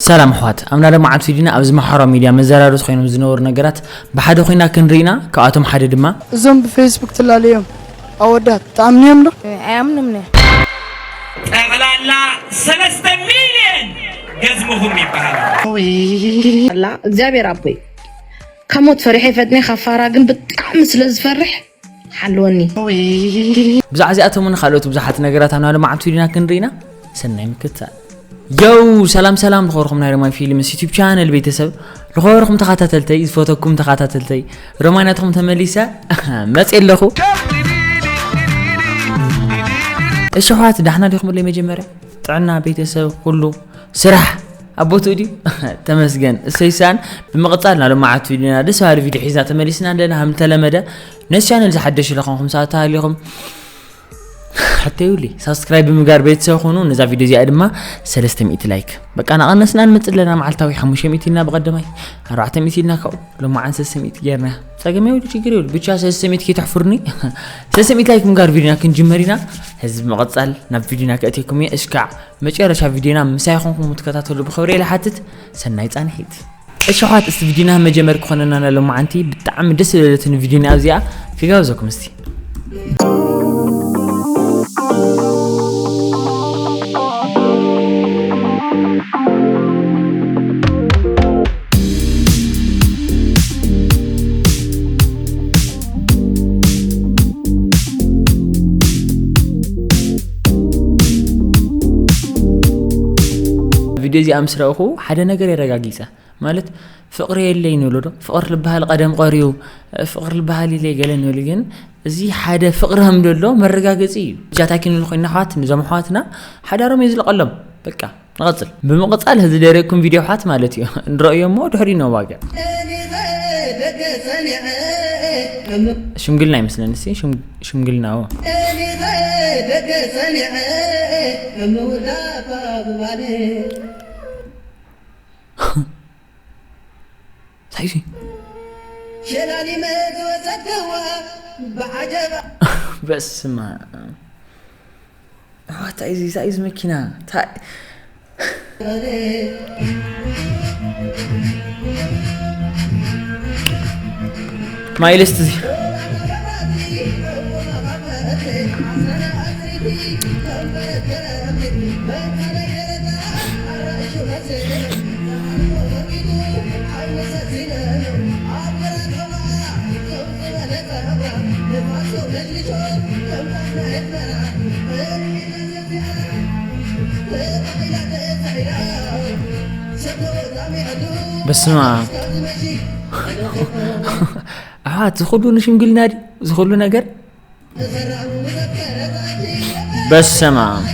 ሰላም ኣሕዋት፣ ኣብ ናይ ሎምዓንቲ ቪድዮና ኣብዚ ማሕበራዊ ሚድያ መዘራረብቲ ኮይኖም ዝነበሩ ነገራት ብሓደ ኮይና ክንርኢ ኢና። ካብኣቶም ሓደ ድማ እዞም ብፌስቡክ ትላለዮም ኣወዳት ትኣምንዮም ዶ? ኣይኣምኑምኒ። ጠቕላላ ሰለስተ ሚልዮን ገዝምኹም ይበሃል። ኣላ እግዚኣብሔር ኣቦይ ካብ ሞት ፈሪሐ ፈጥነ ካብ ፋራ ግን ብጣዕሚ ስለ ዝፈርሕ ሓልወኒ። ብዛዕባ እዚኣቶም እውን ካልኦት ብዙሓት ነገራት ኣብ ናይ ሎምዓንቲ ቪድዮና ክንርኢ ኢና። ሰናይ ምክትታል። ዮው፣ ሰላም ሰላም፣ ዝኸበርኩም ናይ ሮማይ ፊልምስ ዩቲብ ቻነል ቤተሰብ፣ ዝኸበርኩም ተኸታተልተይ፣ ዝፈተኩም ተኸታተልተይ፣ ሮማይ ናትኩም ተመሊሰ መጽእ ኣለኹ። እሺ ኣሕዋት፣ ዳሕና ዲኹምለይ? መጀመርያ ጥዕና፣ ቤተሰብ፣ ኩሉ ስራሕ ኣብ ቦትኡ ድዩ? ተመስገን። እሰይ ሳን፣ ብምቕጻል ናይ ሎምዓንቲ ቪድዮና ደስ በሃሊ ቪድዮ ሒዝና ተመሊስና ኣለና። ከም ዝተለመደ ነዚ ቻነል ዝሓደሽ ዝኾንኩም ሰባት ተሃሊኹም፣ ሕቶ የብሉይ፣ ሳብስክራይብ ብምግባር ቤተሰብ ኩኑ። ነዛ ቪድዮ እዚኣ ድማ ሰለስተ ሚእቲ ላይክ፣ በቃ እናቐነስና ንመጽእ ኣለና። መዓልታዊ ሓሙሽተ ሚእቲ ኢልና ብቐዳማይ፣ ኣርባዕተ ሚእቲ ኢልና ካብኡ፣ ሎምዓንቲ ሰለስተ ሚእቲ ጌርና። ጸገም የብሉ፣ ችግር የብሉ፣ ብቻ ሰለስተ ሚእቲ ከይትሕፍሩኒ። ሰለስተ ሚእቲ ላይክ ብምግባር ቪድዮና ክንጅመር ኢና። ሕዚ ብምቕጻል ናብ ቪድዮና ከእትየኩም እየ። እስካዕ መጨረሻ ቪድዮና ምሳይ ኮንኩም ክትከታተሉ ብኽብሪ እየ ዝሓትት። ሰናይ ጻንሒት። እሺ ኣሕዋት፣ እስቲ ቪድዮና መጀመር ክኾነና ናይ ሎምዓንቲ ብጣዕሚ ደስ ዝበለትኒ ቪድዮና ኣብዚኣ ክጋብዘኩም እስቲ። ቪድዮ እዚኣ ምስ ረእኹ ሓደ ነገር የረጋጊጸ። ማለት ፍቕሪ የለይ ንብሎ ዶ? ፍቕሪ ዝበሃል ቀደም ቀርዩ፣ ፍቕሪ ዝበሃል ኢለ ገለ ንብል፣ ግን እዚ ሓደ ፍቕሪ ከም ዘሎ መረጋገጺ እዩ። ብቻ እንታይ ክንብል ኮይና ኣሕዋት፣ ነዞም ኣሕዋትና ሓዳሮም የዝልቐሎም። በቃ ንቐጽል። ብምቕጻል እዚ ደረኩም ቪድዮ ኣሕዋት ማለት እዩ። ንረእዮ እሞ ድሕሪኡ ነዋግዕ። ሽምግልና ይመስለኒ፣ እስኪ ሽም-፣ ሽምግልና፣ ኦ። እንታይ እዩ እዚ? በስመ ኣብ። ኣሕዋት፣ እንታይ እዩ እዚ? እንታይ እዩ እዚ መኪና? እንታይ ማይልስት እዚ? በስመ ኣብ። ኣሓ፣ እዚ ኩሉ ንሽምግልና ድዩ? እዚ ኩሉ ነገር? በስመ ኣብ።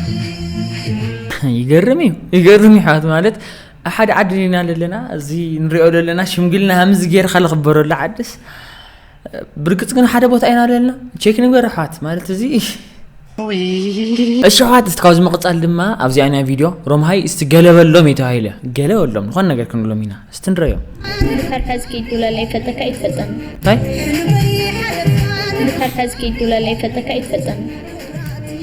ይገርም እዩ፣ ይገርም እዩ ኣሕዋት። ማለት ኣብ ሓደ ዓዲ ኢና ዘለና፣ እዚ ንሪኦ ዘለና ሽምግልና ከምዚ ጌርካ ዝኽበረሉ ዓድስ ብርግጽ ግን ሓደ ቦታ ኢና ዘለና። ቸክ ንግበር ኣሕዋት፣ ማለት እዚ። እሺ ኣሕዋት፣ እስቲ ካብዚ ምቕጻል ድማ ኣብዚኣ ናይ ቪድዮ ሮምሃይ እስቲ ገለ በሎም እዩ ተባሂለ። ገለ በሎም፣ ዝኾነ ነገር ክንብሎም ኢና። እስቲ ንረዮ። እንድሕር ሕዚ ኪድ ዱለለይ ፈተካ ይፈጸም። እንታይ? እንድሕር ሕዚ ኪድ ዱለለይ ፈተካ ይፈጸም።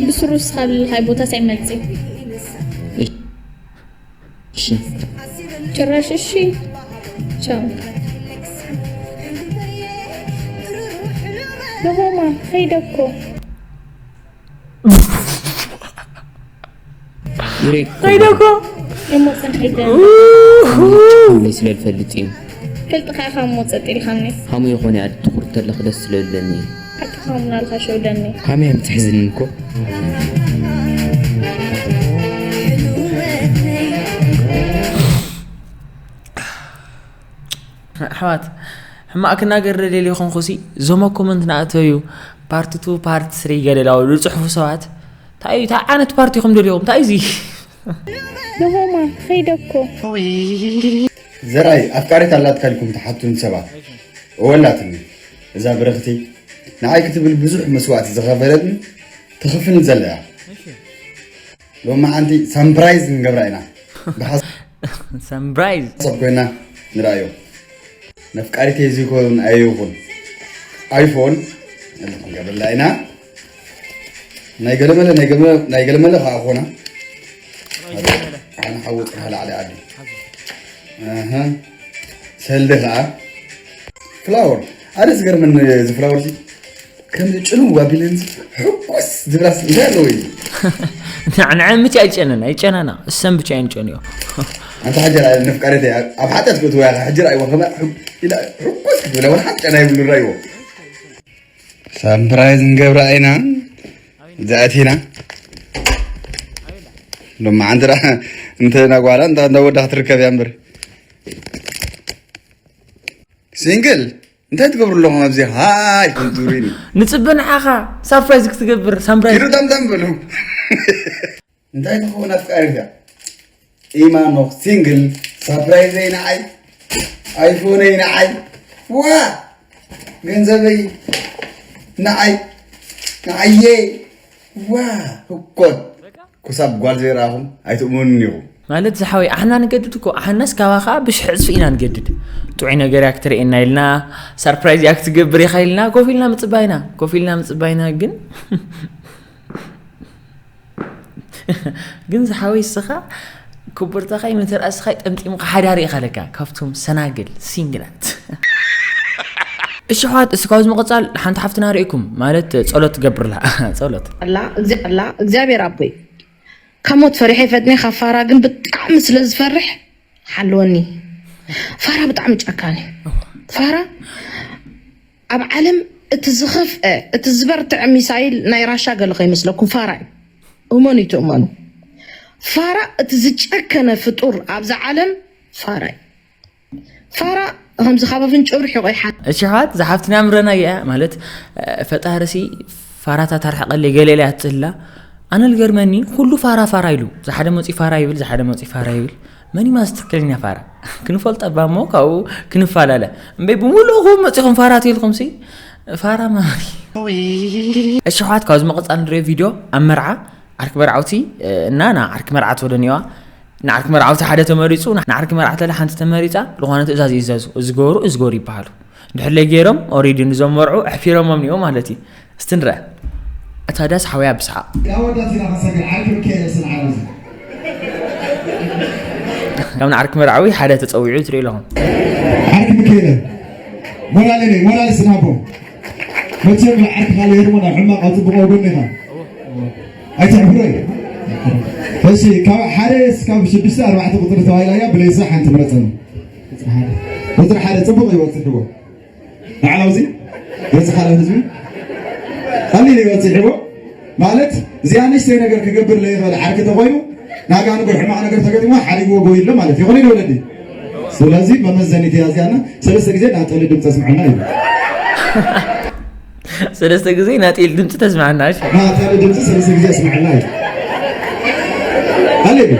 ብስሩ እስኻ ብልኻይ ቦታ ሳይመጽእ። እሺ። ጭራሽ እሺ። ቻው። ሎሆማ ኸይደ እኮ። ኸይደ እኮ። እሞ ጽንሐይ ዘ- ስለ ዝፈልጥ እዩ። ፈልጥኻ ኢኻ እሞ ጸጥ ኢልካኒ። ሃሙ ይኾነ ኣድ ትኹር ተለኽ ደስ ስለ ዝብለኒ እዩ። ሓቅኻ ምናልካ ሸውደኒ። ሃመይ ኣምጽሕ ዝንን እኮ። ኣሕዋት፣ ሕማቕ ክናገር ደልየ ይኾንኩ ሲ፣ ዞሞ ኮመንት ናእተዩ፣ ፓርት ቱ ፓርት ስሪ ገለ ላው ዝጽሕፉ ሰባት፣ እንታይ እዩ፣ እንታይ ዓይነት ፓርቲ ኢኹም ደልዮም? እንታይ እዩ እዚ? ሎሆማ ኸይደ እኮ። ዘርኣይ ኣፍቃሪት ኣላትካ ኢልኩም ትሓቱኒ ሰባት፣ እወ ኣላትኒ። እዛ ብርኽቲ ንዓይ ክትብል ብዙሕ መስዋእቲ ዝኸፈለትን ትኽፍልን ዘላ እያ። ሎማዓንቲ ሳምፕራይዝ ንገብራ ኢና። ብሓሳብ ሳምፕራይዝ። ኮይና ንርኣዮ። ነፍቃሪተይ እዚ ይኮን ኣይኹን ኣይፎን ክንገብረላ ኢና። ናይ ገለመለ ናይ ገለመለ ናይ ገለመለ ከዓ ኾና ኣነ ሓዊ ጥራሕ ላዕሊ ዓዲ ኣሃ። ሰልዲ ከዓ ፍላወር። ኣነ ዝገርመኒ እዚ ፍላወር እዚ ከም ጭኑ ባቢለን ሕጉስ ዝብላስ እንታይ ኣለዎ እዩ? ንዓ ምች ኣይጨነን ኣይጨነና እሰን ብቻ ይንጨንዮ። ኣንታ ሓጀር ነፍቃሪት እያ። ኣብ ሓጢኣት ክትእትዎ እያ። ሕጂ ርኣይዎ ከመ ኢላ ሕጉስ ክትብል ወላ ሓንቲ ጨና ይብሉ ርኣይዎ። ሳምፕራይዝ ንገብራ ኢና። እዚኣት ኢና። ሎማዓንቲ ደኣ እንተ ናጓላ እንተ እንተ ወዳ ክትርከብ እያ እምበር። ሲንግል እንታይ ትገብሩ ኣለኹም ኣብዚ? ሃይ፣ ኮንቱሪኒ። ንጽበ ንዓኻ ሳፕራይዝ ክትገብር፣ ሳምፕራይዝ። ኪዱ ጠምጠም በሉ። እንታይ ትኸውን ኣፍቃሪካ? ኢማኖክ ሲንግል፣ ሳፕራይዘይ ንዓይ፣ ኣይፎነይ ንዓይ፣ ዋ! ገንዘበይ ንዓይ፣ ንዓየ፣ ዋ! ህኮት! ክሳብ ጓል ዘይረኣኹም ኣይትእመኑን ኢኹም። ማለት ዝሓወይ፣ ኣሕና ንገድድ እኮ፣ ኣሕናስ ካባኻ ብሽሕ ዕጽፊ ኢና ንገድድ። ጥዑይ ነገር እያ ክትርእየና ኢልና፣ ሳርፕራይዝ እያ ክትገብር ኢኻ ኢልና፣ ኮፍ ኢልና ምጽባይና፣ ኮፍ ኢልና ምጽባይና ግን ግን ዝሓወይ እስኻ ክቡርታኻይ መተርኣስኻይ ጠምጢምካ ሓዳሪ ኢኻ ለካ ካብቶም ሰናግል ሲንግላት። እሺ ኣሕዋት፣ እስቲ ካብዚ ምቕጻል ሓንቲ ሓፍትና ርእይኩም ማለት ጸሎት ትገብርላ። ጸሎት። ኣላ፣ እግዚ-፣ ኣላ፣ እግዚኣብሔር ኣቦይ፣ ካብ ሞት ፈሪሐ ይፈጥነ፣ ካብ ፋራ ግን ብጣዕሚ ስለ ዝፈርሕ ሓልወኒ። ፋራ ብጣዕሚ ጨካን እዩ። ፋራ ኣብ ዓለም እቲ ዝኸፍአ፣ እቲ ዝበርትዐ ሚሳይል ናይ ራሻ ገለ ከይመስለኩም ፋራ እዩ። እመኑ ይትእመኑ። ፋራ እቲ ዝጨከነ ፍጡር ኣብዛ ዓለም ፋራ እዩ። ፋራ ከምዚ ካብ ኣፍንጭኡ ርሒቑ ይሓ-፣ እሺ ኣሕዋት፣ ዝሓፍትና ምረና እያ ማለት፣ እ፣ ፈጣሪሲ ፋራታት ኣርሕቐለይ ገለ ኢላ እያ ትጽላ። ኣነ ልገርመኒ፣ ኩሉ ፋራ ፋራ ኢሉ። ዝሓደ መጺኡ ፋራ ይብል፣ ዝሓደ መጺኡ ፋራ ይብል። መን እዩ ማለት ትክክለኛ ፋራ? ክንፈልጦ እባ እሞ ካብኡ ክንፈላለ። እምበይ ብምሉእኹም መጺኹም ፋራ ተይልኩምሲ፣ ፋራ ማሪ። እሺ ኣሕዋት፣ ካብዚ መቐጻል ንሪኦ ቪድዮ ኣብ መርዓ ዓርኪ መርዓውቲ፣ እ፣ እና ና ዓርኪ መርዓ ትወደንዋ። ንዓርኪ መርዓውቲ ሓደ ተመሪጹ፣ ንዓርኪ መርዓት ለለ ሓንቲ ተመሪጻ፣ ዝኾነ ትእዛዝ ይእዘዙ። እዚ ገበሩ፣ እዚ ገበሩ ይበሃሉ። እንድሕር ለይ ገይሮም፣ ኦሬዲ ንዞም መርዑ ኣሕፊሮሞም እኒኦ ማለት እዩ። እስቲ ንርኣ። እታ ዳስ ሓውያ ብስሓቕ። ካብ ኣወዳት ኢና ክንሰግር፣ ዓርኪ ሚካኤል ስንዓል እዚ። ካብ ንዓርኪ መርዓዊ ሓደ ተጸዊዑ ትርኢ ኣለኹም። ዓርኪ ሚካኤል። ሞራል እኔ፣ ሞራል ስናቦ። መቸም ዓርኪ ካልእ ሄድሞ ናብ ሕማቕ ኣብ ጽቡቕ ወገን ኢኻ። ኣይትሕፍሮይ። እሺ፣ ካብ ሓደ እስካብ ሽዱሽተ ኣርባዕተ ቁጽሪ ተባሂላ እያ፣ ብለይሳ ሓንቲ ምረጸኒ። ቁጽሪ ሓደ ጽቡቕ እዩ፣ በጺሕዎ። ንዓና ኣብዚ ገጽ ካልእ ህዝቢ ቀሊል እዩ፣ በጺሕዎ። ማለት፣ እዚኣ ንእሽተይ ነገር ክገብር ለይኽእል ዓርኪ ተኾይኑ፣ ናጋ ንጎ ሕማቕ ነገር ተገጢሞ ሓዲግዎ ጎይ ኣሎ ማለት እዩ። ይኹን ወለዲ። ስለዚ መመዘኒት እያ እዚኣና። ሰለስተ ግዜ ናጠሊ ድምፂ ኣስምዐና እዩ። ሰለስተ ግዜ ናጤል ድምፂ ተስምዐና፣ እሺ? ናጠሊ ድምፂ ሰለስተ ግዜ ኣስምዐና እዩ። ሃሌሉያ።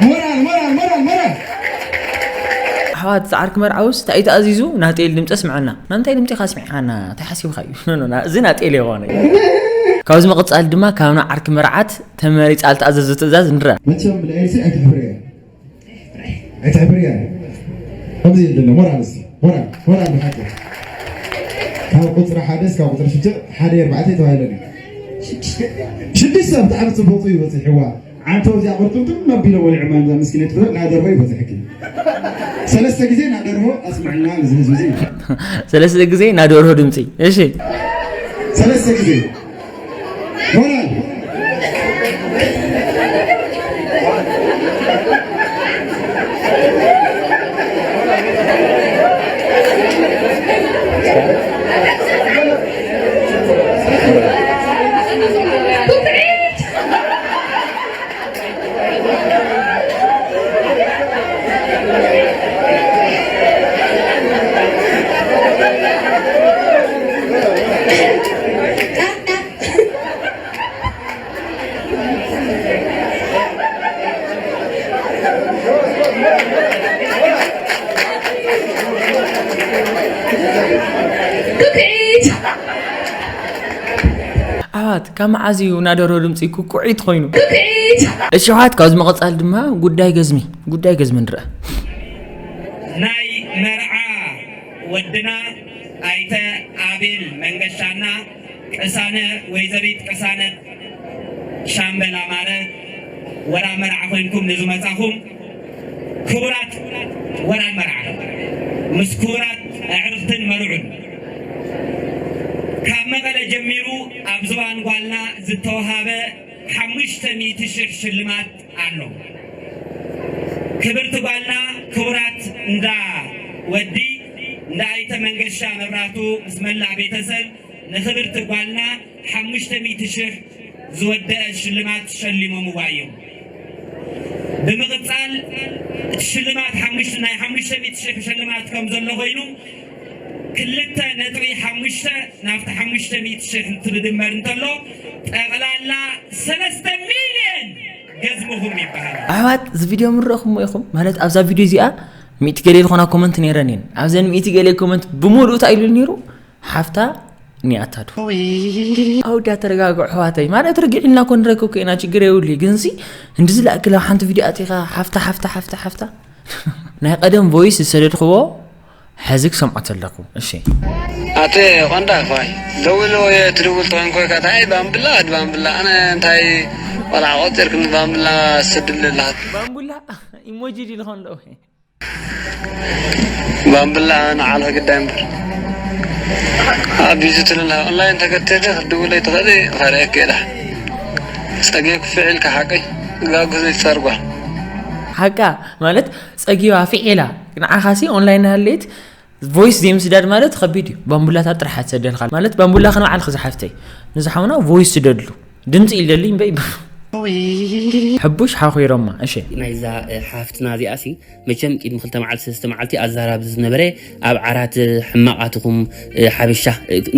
ሞራል፣ ሞራል፣ ሞራል፣ ሞራል። ኣሕዋት፣ ጻዕርኪ መርዓውስ እንታይ እዩ ተኣዚዙ? ናጤል ድምፂ ኣስምዐና። ናንታይ ድምፂ ኢኻ ኣስሚዕካና? እንታይ ሓሲብካ እዩ? ኖ፣ ኖ፣ ና-፣ እዚ ናጤል የኾነ። ካብዚ መቐጻሊ ድማ ካብ ንዓርኪ መርዓት ተመሪጻ ዝተኣዘዘ ትእዛዝ ንርኣ። መቸም ንኤልሲ ኣይትሕፍርያ። ኣይትሕፍርያ። ከምዚ ይብል ኣሎ፣ ሞራል እስቲ፣ ሞራል፣ ሞራል ብሓቂ። ካብ ቁጽሪ ሓደ እስካብ ቁጽሪ ሽዱሽተ፣ ሓደ ኣርባዕተ ተባሂሉ ኣሎ። ሽዱሽተ ብጣዕሚ ጽቡቕ እዩ በጺሕዋ። ዓንቶ እዚኣ ቁርጥምጥም ኣቢሎ በሊዖማ እዛ ምስኪነይ ትፍረ ናደርሆ ይበጽሕኪ። ሰለስተ ግዜ ናደርሆ ኣስምዕልና ነዚ ህዝቢ እዚ። ሰለስተ ግዜ ናደርሆ ድምጺ። እሺ። ሰለስተ ግዜ። ሞራል። ኣሕዋት ካብ መዓዝ እዩ ናደሮ ድምፂ ኩኩዒት ኮይኑ? እሺ ኣሕዋት ካብዚ መቐፃል ድማ ጉዳይ ገዝሚ ጉዳይ ገዝሚ ንረአ። ናይ መርዓ ወድና ኣይተ ኣቤል መንገሻና ቅሳነ ወይዘሪት ቅሳነት ሻምበል ኣማረ ወላ መርዓ ኮይንኩም ንዝመጻኹም ክቡራት ወላ መርዓ ምስ ክቡራት ኣዕርኽትን መርዑን ካብ መቐለ ጀሚሩ ኣብ ዝባን ጓልና ዝተወሃበ ሓሙሽተ ሚእቲ ሽሕ ሽልማት ኣሎ። ክብርቲ ጓልና ክቡራት እንዳ ወዲ እንዳ ኣይተ መንገሻ መብራቱ ምስ መላእ ቤተሰብ ንክብርቲ ጓልና ሓሙሽተ ሚእቲ ሽሕ ዝወደአ ሽልማት ሸሊሞምዋ እዮም። ብምቕፃል እቲ ሽልማት ሓሙሽተ ናይ ሓሙሽተ ሚእቲ ሽሕ ሽልማት ከም ዘሎ ኮይኑ ክልተ ነጥቢ ሓሙሽተ ናብቲ ሓሙሽተ ሚእቲ ሽሕ እንትድመር እንተሎ ጠቕላላ ሰለስተ ሚልዮን ገዝምኹም ይበሃል። ኣሕዋት እዚ ቪድዮ ምረእኹሞ ኢኹም ማለት ኣብዛ ቪድዮ እዚኣ ሚእቲ ገለ ዝኾና ኮመንት ነይረን እየን ኣብዘን ሚእቲ ገለ ኮመንት ብምሉእ እንታይ ኢሉ ነይሩ ሓፍታ እኒኣታ ዶ ኣውዳ ተረጋግዑ ኣሕዋተይ ማለት ርግዒልና ኮ ንረክብ ኢና ችግር የብሉ ግንሲ እንድዚ ላእክላ ሓንቲ ቪድዮ ኣቲኻ ሓፍታ ሓፍታ ሓፍታ ሓፍታ ናይ ቀደም ቮይስ ዝሰደድክዎ ሕዚ ክሰምዖ ተለኹ እሺ ኣቲ ቆንዳ ኳይ ደውሎ እየ ትድውል ተኾይንኮ ኢካ እንታይ ባምብላ ኣድ ባምብላ ኣነ እንታይ ቆልዓ ቆፂርክኒ ባምብላ ሰድለላ ባምቡላ ኢሞጂ ድልኾን ዶ ባምብላ ንዓልኺ ግዳይ እምበር ኣቢዙ ትልላ ኦንላይን ተገትደ ክትድውለይ ትኽእሊ ፈርአክ ኢላ ፀገይ ክፍዕ ኢልካ ሓቀይ ጋጉ ዘይትሰርጓ ሓቃ ማለት ጸጊባ ፊዒላ ንዓኻሲ ኦንላይን ሃለይት ቮይስ ዘይምስዳድ ማለት ከቢድ እዩ ባምቡላታት ጥራሕ ትሰደልካ ማለት ባምቡላ ከነባዓልክ ዝሓፍተይ ንዝሓውና ቮይስ ስደድሉ ድምፂ ኢልደሊ እምበይ ሕቡሽ ሓኺሮማ እሸ ናይዛ ሓፍትና እዚኣ ሲ መቸም ቅድሚ ክልተ መዓልቲ ሰለስተ መዓልቲ ኣዛራቢ ዝነበረ ኣብ ዓራት ሕማቓትኹም ሓበሻ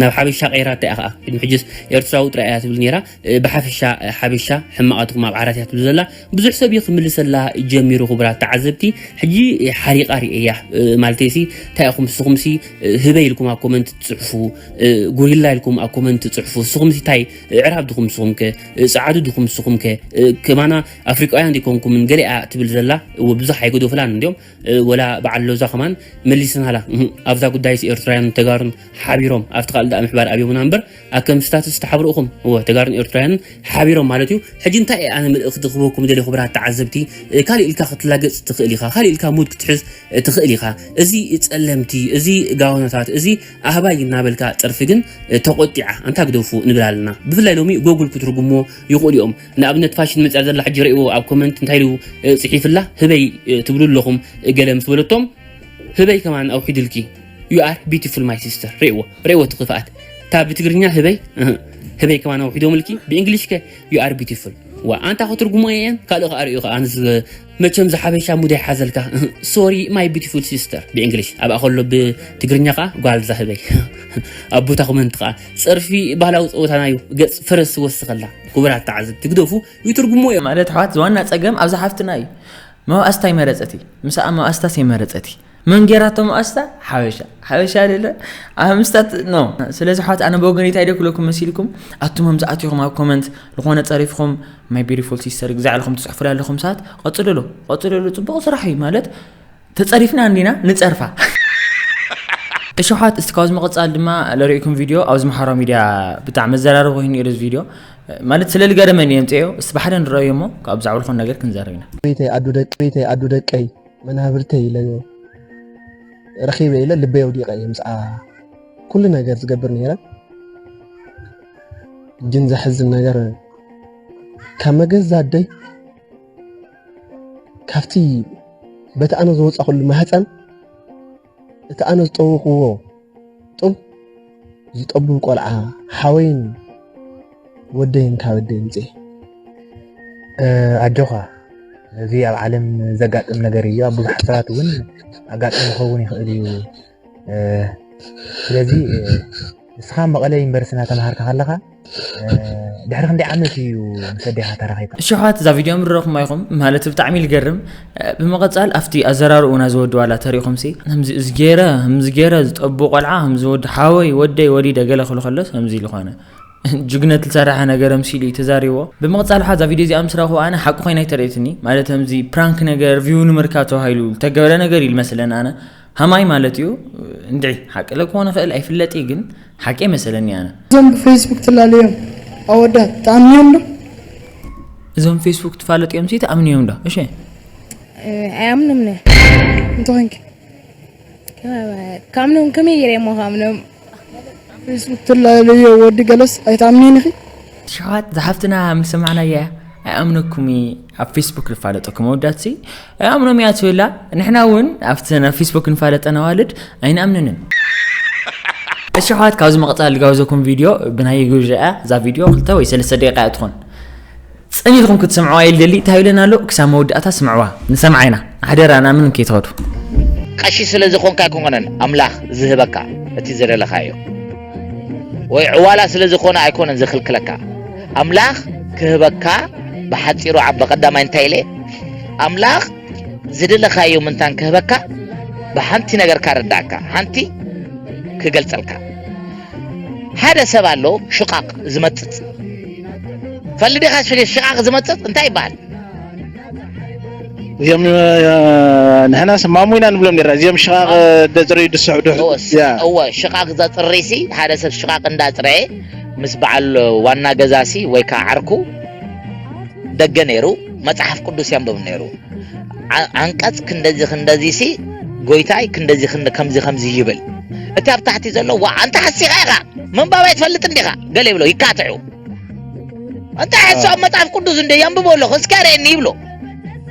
ናብ ሓበሻ ቀይራታ እያ ከዓ ቅድሚ ሕጅስ ኤርትራዊ ጥራይ እያ ትብል ነይራ ብሓፈሻ ሓበሻ ሕማቓትኹም ኣብ ዓራት እያ ትብል ዘላ ብዙሕ ሰብ እዩ ክምልሰላ ጀሚሩ ክቡራት ተዓዘብቲ ሕጂ ሓሪቓ ርእያ ማለተይሲ እንታይ ኢኹም ንስኹምሲ ህበይ ኢልኩም ኣብ ኮመንት ትፅሕፉ ጉሪላ ኢልኩም ኣብ ኮመንት ትፅሕፉ ንስኹምሲ እንታይ ዕራብ ድኹም ንስኹምከ ፃዓዱ ድኹም ንስኹምከ ከማና ኣፍሪቃውያን ዘይኮንኩምን ገሊኣ ትብል ዘላ እወ ብዙሕ ኣይገደፉላን እንዲዮም ወላ በዓል ሎዛ ከማን መሊስናላ ኣብዛ ጉዳይስ ኤርትራውያን ተጋሩን ሓቢሮም ኣብቲ ካልእ ደኣ ምሕባር ኣብዮምና እምበር ኣከም ስታትስ ተሓብርኡኹም እወ ተጋሩን ኤርትራውያንን ሓቢሮም ማለት እዩ ሕጂ እንታይ እየ ኣነ መልእኽቲ ክህበኩም ደልየ ክቡራት ተዓዘብቲ ካልእ ኢልካ ክትላገፅ ትኽእል ኢኻ ካልእ ኢልካ ሙድ ክትሕዝ ትኽእል ኢኻ እዚ ጸለምቲ እዚ ጋውናታት እዚ ኣህባይ እናበልካ ጥርፊ ግን ተቆጢዓ ኣንታ ግደፉ ንብል ኣለና ብፍላይ ሎሚ ጎጉል ክትርጉምዎ ይኽእሉ እዮም ንኣብነት ፋሽን መፅያ ዘላ ሕጂ ረእዎ ኣብ ኮመንት እንታይ ኢሉ ፅሒፍላ ህበይ ትብሉ ኣለኹም ገለ ምስ በለቶም ህበይ ከማን ኣውሒድልኪ you are beautiful my sister ርእዎ ርእዎ እቲ ክፍኣት እታ ብትግርኛ ህበይ ህበይ ከማን ኣውሒዶምልኪ ብእንግሊሽ ከ you are beautiful ዋ ኣንታ ክትርጉሞ እየን ካልእ ከኣ ርእዩ ከኣ መቸም ዝሓበሻ ሙድ ኣይሓዘልካ sorry my beautiful sister ብእንግሊሽ ኣብኣ ከሎ ብትግርኛ ከኣ ጓል ዛህበይ ኣብ ቦታ ኮመንት ከኣ ፀርፊ ባህላዊ ፀወታና እዩ ገፅ ፈረስ ዝወስኸላ ክቡራት ተዓዘብቲ ግደፉ ይትርጉሞ እዮም ማለት ኣሕዋት ዝዋና ፀገም ኣብዛ ሓፍትና እዩ መባእስታ ይመረፀት እዩ ምሳኣ መባእስታስ ይመረፀት እዩ መን ጌራቶ መባእስታ ሓበሻ ሓበሻ ደለ ኣምስታት ኖ ስለዚ ኣሕዋት ኣነ ብወገን እንታይ ደ ክብለኩም መሲልኩም ኣቱም ከምዚ ኣቲኹም ኣብ ኮመንት ዝኾነ ፀሪፍኹም my beautiful sister ግዛዕ ኢልኩም ትፅሕፉላ ኣለኹም ሰባት ቀፅልሉ ቀፅልሉ ፅቡቕ ስራሕ እዩ ማለት ተፀሪፍና እንዲና ንፀርፋ እሽሓት እስቲ ካብዚ ምቕፃል ድማ ለሪእኩም ቪድዮ ኣብዚ ማሕበራዊ ሚድያ ብጣዕሚ መዘራረቢ ኮይኑ ነይሩ እዚ ቪድዮ ማለት ስለ ዝገረመኒ እየ ምፅኦ እስቲ ብሓደ ንረኣዮ እሞ ካብ ብዛዕባ ዝኾነ ነገር ክንዘረብ ኢና ቤተይ ኣዱ ደቀይ ቤተይ ኣዱ ደቀይ መናብርተይ ኢለ ረኺበ ኢለ ልበይ ኣውዲቐ እየ ምስኣ ኩሉ ነገር ዝገብር ነይረ ግን ዘሕዝን ነገር ካብ መገዛ ኣደይ ካብቲ በቲ ኣነ ዝወፃኹሉ ማህፀን እቲ ኣነ ዝጠወኽዎ ጡብ ዝጠቡብ ቆልዓ ሓወይን ወደይን ካብ ኣደይ ኣምፅኤ። ኣጆኻ፣ እዚ ኣብ ዓለም ዘጋጥም ነገር እዩ። ኣብ ብዙሓት ሰባት እውን ኣጋጥሙ ክኸውን ይኽእል እዩ። ስለዚ ንስኻ መቐለ ዩኒቨርሲቲ እናተምሃርካ ከለኻ፣ እ፣ ድሕሪ ክንደይ ዓመት እዩ ምስ ኣዴኻ ተራኺብካ? እሺ ኣሕዋት፣ እዛ ቪድዮ ምረኹም ኣይኹም ማለት ብጣዕሚ ልገርም። እ፣ ብምቕጻል ኣብቲ ኣዘራርኡና ዝወድዋላ ተሪኹም ሲ፣ ከምዚ እዚ ገይረ፣ ከምዚ ገይረ ዝጠቡ ቆልዓ፣ ከምዚ ወዲ ሓወይ፣ ወደይ፣ ወሊደ ገለ ክብሉ ከሎስ ከምዚ ኢሉ ኾነ። ጅግነት ዝሰራሐ ነገር ኣምሲሉ እዩ ተዛሪቦ። ብምቕጻል እዛ ቪድዮ እዚኣ ምስ ረኣኹ ኣነ ሓቂ ኮይና ኣይተረእየትኒ። ማለት ከምዚ ፕራንክ ነገር ቪው ንምርካብ ተባሂሉ ዝተገበረ ነገር እዩ ዝመስለኒ ኣነ። ሃማይ ማለት እዩ። እንድዒ ሓቂ ለክኾነ ክእል ኣይፍለጥ እዩ፣ ግን ሓቂ መሰለኒ ኣነ። እዞም ብፌስቡክ ትላለዮም ኣወዳት ትኣምንዮም ዶ? እዞም ፌስቡክ ትፋለጥዮም ሲ ትኣምንዮም ዶ? እሺ። ኣይኣምኑምኒ። እንተኾንኪ? ካምኖም ከመይ ገይረ እሞ ካምኖም? ፌስቡክ ትላለዮ ወዲ ገለስ ኣይትኣምኒን ኢኺ? ሸዋት ዝሓፍትና ምስ ሰማዕናያ ኣይኣምነኩም እዩ። ኣብ ፌስቡክ ዝፋለጠኩም ኣወዳትሲ ኣይኣምኖም እያ ትብላ። ንሕና እውን ኣብቲ ናብ ፌስቡክ ንፋለጠን ኣዋልድ ኣይንኣምንንን። እሺ ኣሕዋት፣ ካብዚ ምቕጻል ዝጋብዘኩም ቪድዮ ብናይ ግብዣ እያ። እዛ ቪድዮ ክልተ ወይ ሰለስተ ደቂቃ እያ ትኾን። ጸኒሕኩም ክትሰምዕዋ እየ ልደሊ። እንታይ ይብለና ኣሎ? ክሳብ መወዳእታ ስምዕዋ። ንሰምዓ ኢና። ሓደራ ናምን ከይትኸዱ። ቀሺ ስለ ዝኾንካ ኣይኮነን ኣምላኽ ዝህበካ እቲ ዝደለኻዮ፣ ወይ ዕዋላ ስለ ዝኾነ ኣይኮነን ዝኽልክለካ። ኣምላኽ ክህበካ ብሓጺሩ፣ ኣብ በቐዳማይ እንታይ ኢለ? ኣምላኽ ዝደለኻዮ ምንታን ክህበካ ብሓንቲ ነገር ካረዳእካ፣ ሓንቲ ክገልጸልካ። ሓደ ሰብ ኣሎ ሽቓቕ ዝመጽጽ። ፈልጥ ዲኻ ሽቓቕ ዝመጽጽ እንታይ ይበሃል? እዚኦም፣ እ፣ ንሕና ስማሙ ኢና ንብሎም ነራ። እዚኦም ሽቓቕ ደጽርዩ ድስዕዱ። እወ፣ ያ። እወ፣ ሽቓቕ ዘጽርይሲ፣ ሓደ ሰብ ሽቓቕ እንዳጽረየ ምስ በዓል ዋና ገዛሲ ወይ ከዓ ዓርኩ ደገ ነይሩ፣ መጽሓፍ ቅዱስ የንብብ ነይሩ። ዓ-፣ ዓንቀጽ ክንደዚ ክንደዚሲ፣ ጎይታይ ክንደዚ ክንደ-፣ ከምዚ ከምዚ ይብል። እቲ ኣብ ታሕቲ ዘሎ፣ "ዋ፣ ኣንታ ሓሲኻ ኢኻ፣ ምንባብ ኣይትፈልጥን ዲኻ?" ገለ ይብሎ፣ ይካትዑ። እንታይ ሕሶ ኣብ መጽሓፍ ቅዱስ እንደ የንብቦ ኣለኹ፣ እስኪ ኣርእየኒ ይብሎ።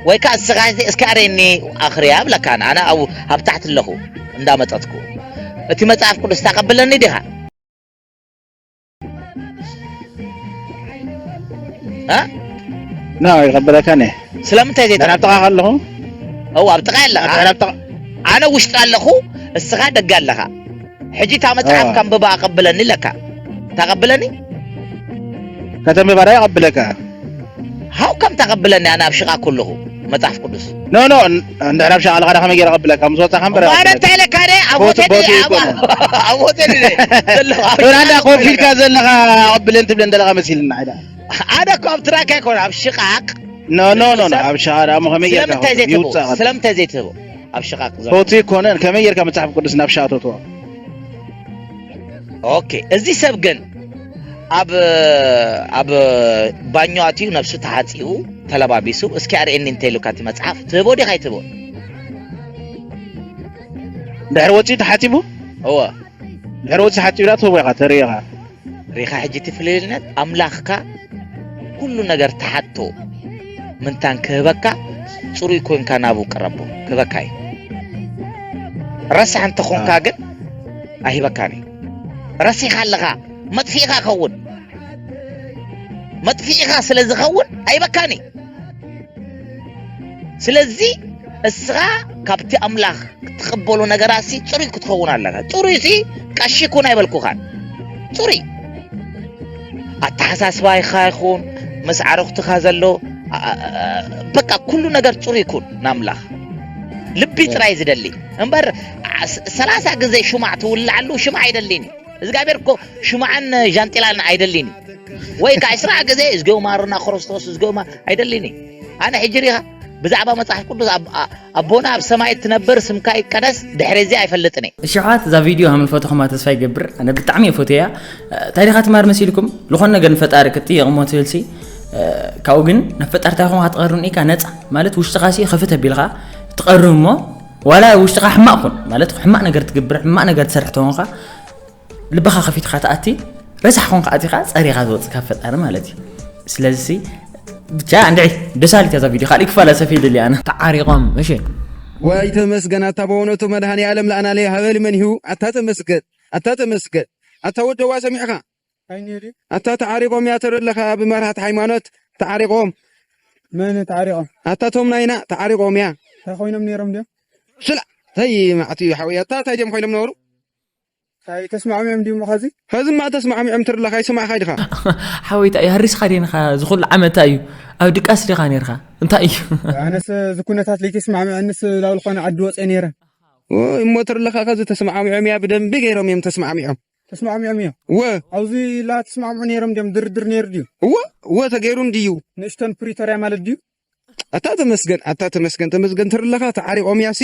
ወይ ከኣ እስኻ እስኪ ኣርእየኒ ኣኽርያ ብለካ፣ ኣነ ኣብኡ ኣብ ታሕቲ ኣለኹ እንዳመጸጽኩ። እቲ መጽሓፍ ቅዱስ ታቐብለኒ ዲኻ? እ? ና ይቐበለካ ነ። ስለምንታይ ዘይተ- ድሕር ኣብ ጥቓ ከለኹ እው ኣብ ጥቓ ኣለኻ። ድሕር ኣብ ጥቓ ኣነ ውሽጢ ኣለኹ፣ እስኻ ደገ ኣለኻ። ሕጂ እታ መጽሓፍ ኣዋ። ከንብባ ኣቐብለኒ ኣለካ። ታቐብለኒ? ከተንብባ ዳ ይቐብለካ። ሃው ከም ታቐብለኒ ኣነ ኣብ ሽቓ ከለኹ መጽሓፍ ቅዱስ። ኖ ኖ እንድሕር ኣብ ሸቓልኻ ዳ ከመይ ገይረ ቀብለካ ምስ ወጻኻ እምበር ኣነ እንታይ ኢለካ ደ ኣብ ቦቲ- ሆቴል ቦቲ ኣብ- ይኮነ። ኣብ ሆቴል ኢለ ዘለኹ ኣብ ራንዳ ሽቓ ኮፍ ኢልካ ዘለኻ ቀብለን ትብለን ዘለኻ መሲልና ኢዳ። ኣነ እኮ ኣብ ትራካ ይኮነ ኣብ ሽቓቕ ኖ ኖ ኖ ኖ ኣብ ሸቓ ዳ እሞ ከመይ ጌርካ ስለምንታይ ዘይትህቦ ይውጻእ ቀብለ። ስለምንታይ ዘይትህቦ ኣብ ሽቓቕ ዘሎ ቦቲ ይኮነን ከመይ ጌርካ መጽሓፍ ቅዱስ ናብ ሸቓ ተትዎ። ኦኬ እዚ ሰብ ግን ኣብ ኣብ ባኞ ኣትዩ ነብሱ ተሓጺኡ ተለባቢሱ እስኪ ኣርእየኒ እንተ ኢሉካ እቲ መጽሓፍ ትህቦ ዲኻ ኣይትህቦ? ድሕሪ ወጺኡ ተሓጺቡ እወ ድሕሪ ወጺኡ ተሓጺቡ ዳ ትህቦ ኢኻ ተርእዮ ኢኻ። ሪኻ ሕጂ እቲ ፍልልነት ኣምላኽካ ኩሉ ነገር ተሓቶ ምንታን ክህበካ ጽሩይ ኮንካ ናብኡ ቅረቦ ክህበካ እዩ። ረሳሕ እንተኾንካ ግን ኣይህበካን እዩ። ረሲኻ ኣለኻ መጥፊእኻ ከውን መጥፊእኻ ስለ ዝኸውን ኣይበካን እዩ። ስለዚ እስኻ ካብቲ ኣምላኽ ትቕበሎ ነገራትሲ ጽሩይ ክትኸውን ኣለካ። ጽሩይሲ ቀሺ ኩን ኣይበልኩኻን። ጽሩይ ኣተሓሳስባይኻ ይኹን ምስ ዓረኽትኻ ዘሎ ኣ- ኣ- ኣ- በቃ ኩሉ ነገር ጽሩይ ኩን ንኣምላኽ ልቢ ጥራይ ዝደሊ እምበር ዓ- ስ- ሰላሳ ግዜ ሽማዕ ትውልዓሉ ሽማዕ ኣይደሊን እዩ። እግዚኣብሔር እኮ ሽማዕን ጃንጢላን ኣይደሊን እዩ። ወይ ከዓ ዕስራ ግዜ እዝግዮ ማርና ክርስቶስ እዝግዮ ማ- ኣይደሊን እዩ። ኣነ ሕጂ ሪኻ ብዛዕባ መጽሓፍ ቅዱስ ኣብ- ኣ- ኣቦና ኣብ ሰማይ እትነብር ስምካ ይቀደስ ድሕሪ እዚ ኣይፈልጥን እየ። እሺ ኣሕዋት እዛ ቪድዮ ሃምልፈትኹማ ተስፋ ይገብር። ኣነ ብጣዕሚ እየ ፎትያ። እንታይ ዲኻ ትማር መሲልኩም ዝኾነ ነገር ንፈጣሪ ክትጥየቕ እሞ ትብልሲ ካብኡ ግን ናብ ፈጣርታ ይኹንካ ትቐርብ ኢካ ነፃ ማለት ውሽጥኻ ሲ ክፍት ኣቢልካ ትቐርብ እሞ ዋላ ውሽጥኻ ሕማቕ ኩን ማለት ሕማቕ ነገር ትግብር ሕማቕ ነገር ትሰርሕ ተኾንካ ልብኻ ከፊትካ ትኣቲ ረሳሕ ኮንካ ኣቲኻ ጸሪኻ ዝወጽእ ካብ ፈጣሪ ማለት እዩ። ስለዚ ብቻ እንድዒ ደሳሊት እዛ ቪድዮ ካልእ ክፋላ ሰፊ ይደሊ ኣነ ተዓሪቖም እሺ ወይ ተመስገን ኣታ በእውነቱ መድሃኒ ኣለም ለኣናለ ሃበል መን ይሁ ኣታ ተመስገን ኣታ ተመስገን ኣታ ወደዋ ሰሚዕኻ ኣታ ተዓሪቆም እያ ተረለኻ ብመርሃት ሃይማኖት ተዓሪቆም መን ተዓሪቆም ኣታ ቶም ናይና ተዓሪቆም እያ እንታይ ኮይኖም ነይሮም ድዮም ስላ ተይ ማዕቱ ሓውያ ኣታ እንታይ ድዮም ኮይኖም ነበሩ እንታይ ተስማዕሚዖም ድዩ እሞ ኸዚ? ኸዚ እማ ተስማዕሚዖም ትርለኻ ይስማዕኻ ዲኻ? ሓወይታ እዩ ሃሪስኻ ዴንኻ ዝኹሉ ዓመታ እዩ ኣብ ድቃስ ዲኻ ኔርካ እንታይ እዩ? ኣነስ እዚ ኩነታት ለይተስማዕሚዐንስ ላው ዝኾነ ዓዲ ወፀ ነይረ። እሞ ትርለኻ ኸዚ ተስማዕሚዖም እያ ብደንቢ ገይሮም እዮም ተስማዕሚዖም። ተስማዕሚዖም እዮም። እወ ኣብዚ ላ ተስማዕምዑ ነይሮም ድዮም ድርድር ነይሩ ድዩ? እወ እወ ተገይሩ እንድዩ። ንእሽቶን ፕሪቶርያ ማለት ድዩ? ኣታ ተመስገን ኣታ ተመስገን ተመስገን ትርለኻ ተዓሪቆም ያሲ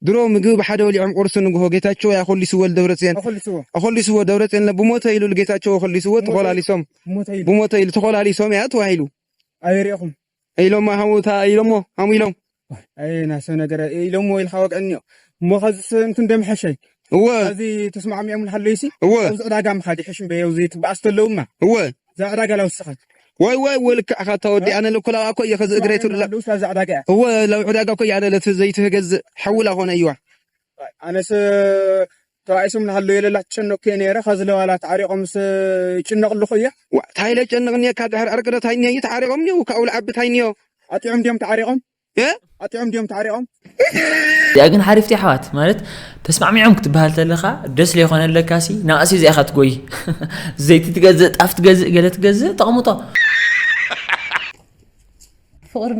ድሮ ምግቢ ብሓደ በሊዖም ቁርሲ ንግሆ ጌታቸው ያኮሊስዎ ለደብረፅዮን ኣኮሊስዎ ኣኮሊስዎ ደብረፅዮን ብሞተ ኢሉ ጌታቸው ኣኮሊስዎ ተኮላሊሶም ብሞተ ኢሉ ብሞተ ኢሉ ተኮላሊሶም እያ ተባሂሉ ኣበይ ሪኢኹም ኢሎማ ሃሙታ ኢሎሞ ሃሙ ኢሎም ኣይ ናይ ሰብ ነገር ኢሎሞ ኢልካ ወቅዕኒዮ እሞ ከዚ እንትን ደምሐሸይ እወ እዚ ተስማዕሚዖም ልሃለይሲ እወ ኣብዚ ዕዳጋ ምኻድ ይሕሽ እምበ እዚ ትበኣስ ተለውማ እወ እዛ ዕዳጋ ላውስኻት ዋይ ዋይ ወልካ ኢኻ እታ ወዲ ኣነ ለኮላ እኮ እየ ከዚ እግረይ ትብላ እዛ ዕዳጋ እያ እወ ላው ዕዳጋ እኮ እየ ኣነ ለቲ ዘይትህገዝ ሐውላ ኾነ እይዋ ኣነስ ተባኢሶም ናሃለዉ የለላ ትጨነኩ እየ ነይረ ከዚ ለዋላ ተዓሪቆምስ ይጭነቅ ኣለኹ እየ ታይ ለጨንቅኒ ካብ ድሕር ዕርቂ ዶ ታይኒ እዩ ተዓሪቆም እኒው ካብኡ ልዓቢ ታይኒዮ ኣጢዖም ድዮም ተዓሪቆም እ ኣጢዖም ድዮም ተዓሪቆም እዚኣ ግን ሓሪፍቲ ኣሕዋት ማለት ተስማዕሚዖም ክትበሃል ተለካ ደስ ለይኮነ ኣለካሲ ናእሲ እዚኣኻ ትጎይ ዘይቲ ትገዝእ ጣፍ ትገዝእ ገለ ትገዝእ ተቕምጦ ፍቕሪ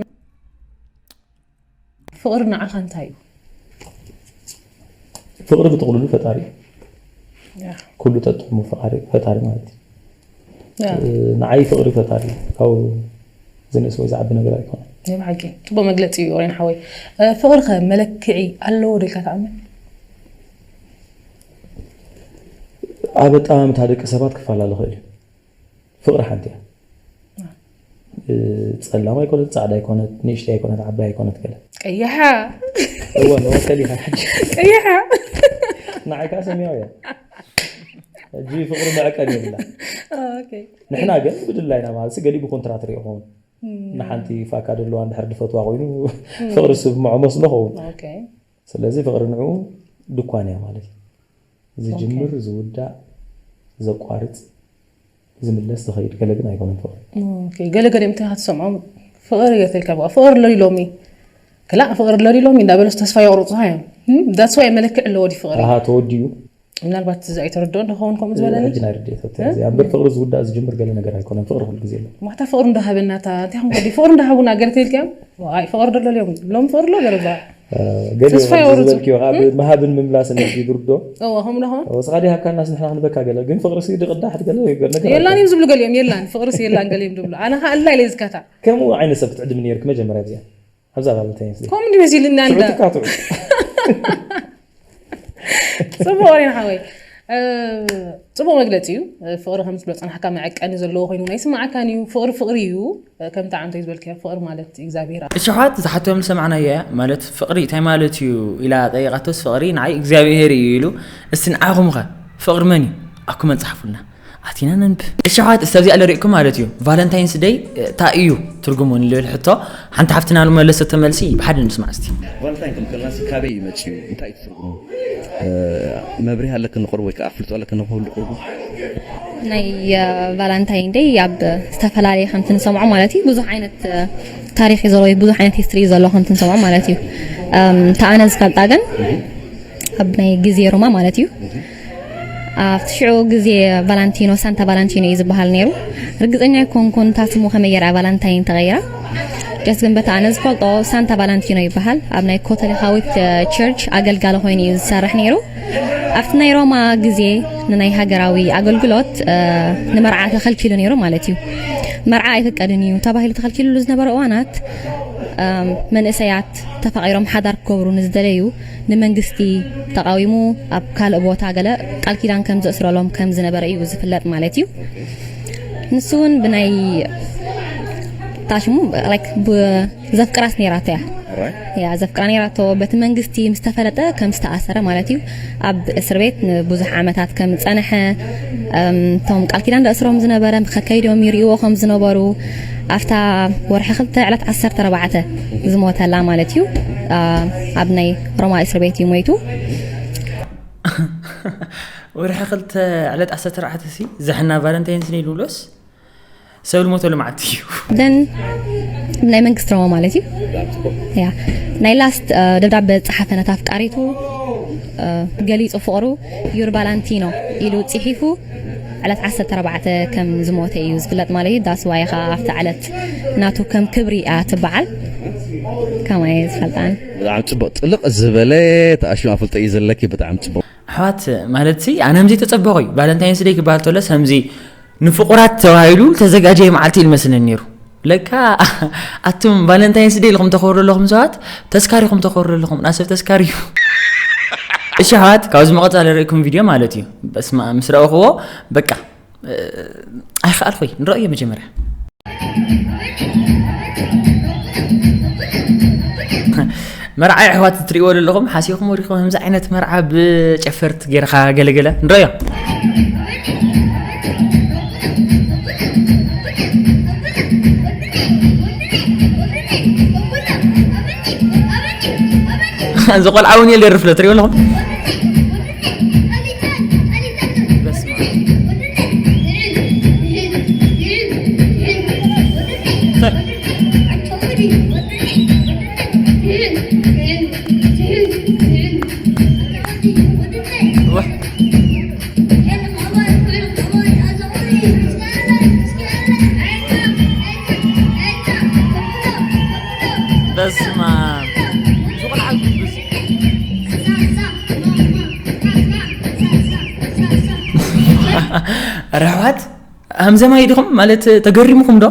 ፍቕሪ ንዓኻ እንታይ እዩ? ፍቕሪ ብጥቕሉሉ ፈጣሪ ኩሉ ጠጥሙ ፈጣሪ ማለት እዩ። ንዓይ ፍቕሪ ፈጣሪ ካብ ዝንእስ ወይ ዝዓቢ ነገር ኣይኮነ። ናይ ብሓቂ ጽቡቅ መግለጺ እዩ ኦሬን ሓወይ። ፍቕሪ ከ መለክዒ ኣለዎ ዶ ኢልካ ትኣምን? ኣብ ኣጠማምታ ደቂ ሰባት ክፈላለ ይኽእል እዩ። ፍቕሪ ሓንቲ እያ። ጸላም ኣይኮነት፣ ጻዕዳ ኣይኮነት፣ ንእሽተይ ኣይኮነት፣ ዓባይ ኣይኮነት ገለ። ቀያሓ። እወ መወከል ኢኻ ሕጂ። ቀያሓ። ንዓይ ከዓ ሰማያዊ እያ። ሕጂ ፍቕሪ መዕቀን የብላ። ኦኬ። ንሕና ግን ብድላይና ማለት ገሊኡ ብኮንትራት ሪኦ ኸውን። ንሓንቲ ፋካ ደለዋ እንድሕር ድፈትዋ ኮይኑ ፍቕሪ ስምዖ መስሎ ኸውን። ኦኬ። ስለዚ ፍቕሪ ንዑ ድኳን እያ ማለት እዩ። ዝጅምር ዝውዳእ ዘቋርፅ ዝምለስ ዝኸይድ ገለ ግን ኣይኮነን ፍቕሪ። ኦኬ፣ ገለ ገለ ምትኻ ትሰምዖም ፍቕሪ እየ ትልካ በቃ ፍቕሪ ኣሎ ሎሚ ክላእ ፍቕሪ ኣሎ ሎሚ እንዳበለስ ተስፋ የቑርፁኻ እዮም። ዳትስ ዋይ መለክዕ ኣለዎ ድዩ ፍቕሪ? ኣሃ ተወዲኡ። ምናልባት እዚ ኣይተረድኦን ዶ ኸውን ከምኡ ዝበለኒ? ሕጂ ናይ ርድኤት ኣብቲ እዚኣ እምበር ፍቕሪ ዝውዳእ ዝጅምር ገለ ነገር ኣይኮነን ፍቕሪ ኩሉ ግዜ ኣሎ። ማታ ፍቕሪ እንዳሃበና እታ እንታይ ኹም ከዲ ፍቕሪ እንዳሃቡና ገለ ተልክዮም ኣይ ፍቕሪ ደሎ ሎም ሎም ፍቕሪ ሎ ገለ ባ ተስፋ የወርጹ ዝበልክዮ ካብ መሃብን ምምላስን እዩ ድርዶ እዋ ከምኡ ዶ ወስኻ ዲ ሃብካናስ ንሕና ክንበካ ገለ ግን ፍቕሪ ሲ ድቕዳሕ ገለ ነገር የላን እዮም ዝብሉ ገሊኦም የላን ፍቕሪ ሲ የላን ገሊኦም ዝብሉ ኣነ ኸዓ ኣላ ኢለ ዝካታ ከምኡ ዓይነት ሰብ ክትዕድሚ ነይርክ መጀመርያ ብዚኣ ኣብዛ ቫለንታይንስ ዴይ ከምኡ እንዲ መሲልኒ ኣንዳ ትዑት እካ ትዑት ጽቡቅ ወሬ ንሓወይ ጽቡቅ መግለፂ እዩ። ፍቕሪ ከም ትብሎ ፀናሕካ መዐቀኒ ዘለዎ ኮይኑ ናይ ስማዓካን እዩ። ፍቕሪ ፍቕሪ እዩ። ከምቲ ዓንተይ ዝበልካዮ ፍቕሪ ማለት እግዚኣብሔር እሸሓት ዝሓቶም ዝሰማዕናዮ እያ ማለት ፍቕሪ እንታይ ማለት እዩ ኢላ ጠይቃቶስ ፍቕሪ ንዓይ እግዚኣብሔር እዩ ኢሉ እስቲ ንዓኹምኸ ፍቕሪ መን እዩ ኣኩመን ፀሓፉልና ኣቲና ነንብ እሸሓት እስቲ ኣብዚኣ ለሪእኩም ማለት እዩ ቫለንታይንስ ደይ እንታይ እዩ ትርጉሙ ንልብል ሕቶ ሓንቲ ሓፍትና ንመለሰቶ መልሲ ብሓደ ንስማዕ እስቲ ቫለንታይን ክንብል ከለና ካበይ እዩ መፅኡ እንታይ እዩ ትርጉሙ መብርሂ ኣለኪ ንቕርቡ ወይ ከዓ ኣፍልጦ ኣለኪ ንክህሉ ቅርቡ ናይ ቫላንታይን ደይ ኣብ ዝተፈላለየ ከምቲ ንሰምዖ ማለት እዩ ብዙሕ ዓይነት ታሪክ እዩ ዘለዎ ብዙሕ ዓይነት ሂስትሪ እዩ ዘለዎ ከምቲ ንሰምዖ ማለት እዩ እም፣ እታ ኣነ ዝፈልጣ ግን ኣብ ናይ ግዜ ሮማ ማለት እዩ ኣብቲ ሽዑ ግዜ ቫላንቲኖ ሳንታ ቫላንቲኖ እዩ ዝበሃል ነይሩ ርግፀኛ ኣይኮንኩን እታ ስሙ ከመይ ገይራ ቫላንታይን ተቐይራ ጀስት ግን በቲ ኣነ ዝፈልጦ ሳንታ ቫላንቲኖ ይበሃል ኣብ ናይ ኮቶሊካዊት ቸርች ኣገልጋሊ ኮይኑ እዩ ዝሰርሕ ነይሩ ኣብቲ ናይ ሮማ ግዜ ንናይ ሃገራዊ ኣገልግሎት ንመርዓ ተኸልኪሉ ነይሩ ማለት እዩ መርዓ ኣይፍቀድን እዩ ተባሂሉ ተኸልኪሉሉ ዝነበረ እዋናት መንእሰያት ተፋቒሮም ሓዳር ክገብሩ ንዝደለዩ ንመንግስቲ ተቓዊሙ ኣብ ካልእ ቦታ ገለ ቃል ኪዳን ከም ዘእስረሎም ከም ዝነበረ እዩ ዝፍለጥ ማለት እዩ ንሱ እውን ብናይ ታሽሙ ዘፍቅራስ ነይራቶ እያ ያ ዘፍቅራ ነይራቶ በቲ መንግስቲ ምስ ተፈለጠ ከም ዝተኣሰረ ማለት እዩ ኣብ እስር ቤት ንብዙሕ ዓመታት ከም ዝፀንሐ እቶም ቃል ኪዳን ደእስሮም ዝነበረ ከከይዶም ይርእዎ ከም ዝነበሩ ኣብታ ወርሒ ክልተ ዕለት ዓሰርተ ኣርባዕተ ዝሞተላ ማለት እዩ ኣብ ናይ ሮማ እስር ቤት እዩ ሞይቱ ወርሒ ክልተ ዕለት ዓሰርተ ኣርባዕተ ሲ ዘሕና ቫለንታይንስ ነይ ልብሎስ ሰብ ልሞተሉ መዓልቲ እዩ ደን ናይ መንግስቲ ረሞ ማለት እዩ ያ ናይ ላስት ደብዳበ ዝፀሓፈ ነታ ኣፍቃሪቱ ገሊጹ ፍቕሩ ዩር ቫላንቲኖ ኢሉ ጽሒፉ ዕለት ዓሰርተ ኣርባዕተ ከም ዝሞተ እዩ ዝፍለጥ ማለት እዩ። ዳስዋይ ኸዓ ኣብታ ዕለት ናቱ ከም ክብሪ እያ ትበዓል። ከማይ ዝፈልጣን ብጣዕሚ ፅቡቅ ጥልቅ ዝበለ ተኣሽም ኣፍልጦ እዩ ዘለኪ። ብጣዕሚ ፅቡቅ። ኣሕዋት ማለት ሲ ኣነ ከምዚ ተጸበኹ እዩ። ቫለንታይንስ ደይ ክበሃል ተሎስ ከምዚ ንፍቑራት ተባሂሉ ዝተዘጋጀየ መዓልቲ እዩ ዝመስለኒ ነይሩ። ለካ ኣቱም ቫለንታይንስ ደይ ኢልኹም ተኽብሩ ኣለኹም ሰባት ተስካሪኹም ተኽብሩ ኣለኹም ናሰብ ተስካሪ እዩ። እሺ ኣሕዋት ካብዚ መቐጻሊ ርእይኩም ቪድዮ ማለት እዩ። በስመ ኣብ ምስ ረእኽዎ በቃ ኣይኸኣልኹይ ንረእዮ መጀመርያ። መርዓ ኣሕዋት እትሪእዎ ዘለኹም ሓሲኹም ወዲኹም ከምዚ ዓይነት መርዓ ብጨፈርት ጌርኻ ገለገለ ንረዮ። እዚ ቆልዓ እውን የለ ደርፍለ ትሪእዎ ኣለኹም። በስመ ኣብ። ርሕዋት ሃምዘማይ ዲኹም ማለት ተገሪምኹም ዶ?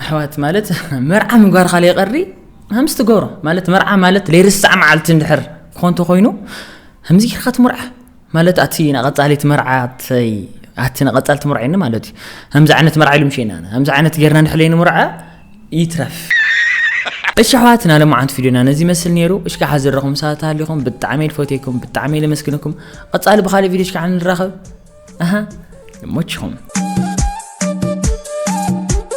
ኣሕዋት ማለት መርዓ ምግባር ካለ ይቐሪ ሃምስ ትገብሮ ማለት መርዓ ማለት ለይርሳዕ መዓልቲ እንድሕር ክኾን ተኮይኑ ሃምዚ ጌርካ ትምርዓ ማለት ኣቲ ንቐጻሊት መርዓተይ ኣቲ ንቐጻል ትምርዓኒ ማለት እዩ። ሃምዚ ዓይነት መርዓ ኢሉ ምሸና ሃምዚ ዓይነት ጌርና ንሕለይ ንምርዓ ይትረፍ። እሺ ኣሕዋትና ለማዓንት ቪድዮና ነዚ ይመስል ነይሩ። እሽካ ሓዝረኹም ሰባት ኣሊኹም ብጣዕሚ ልፈትየኩም ብጣዕሚ ለመስግንኩም። ቀጻሊ ብኻሊእ ቪድዮ እሽካ ንራኸብ። ኣሃ ይሞችኹም።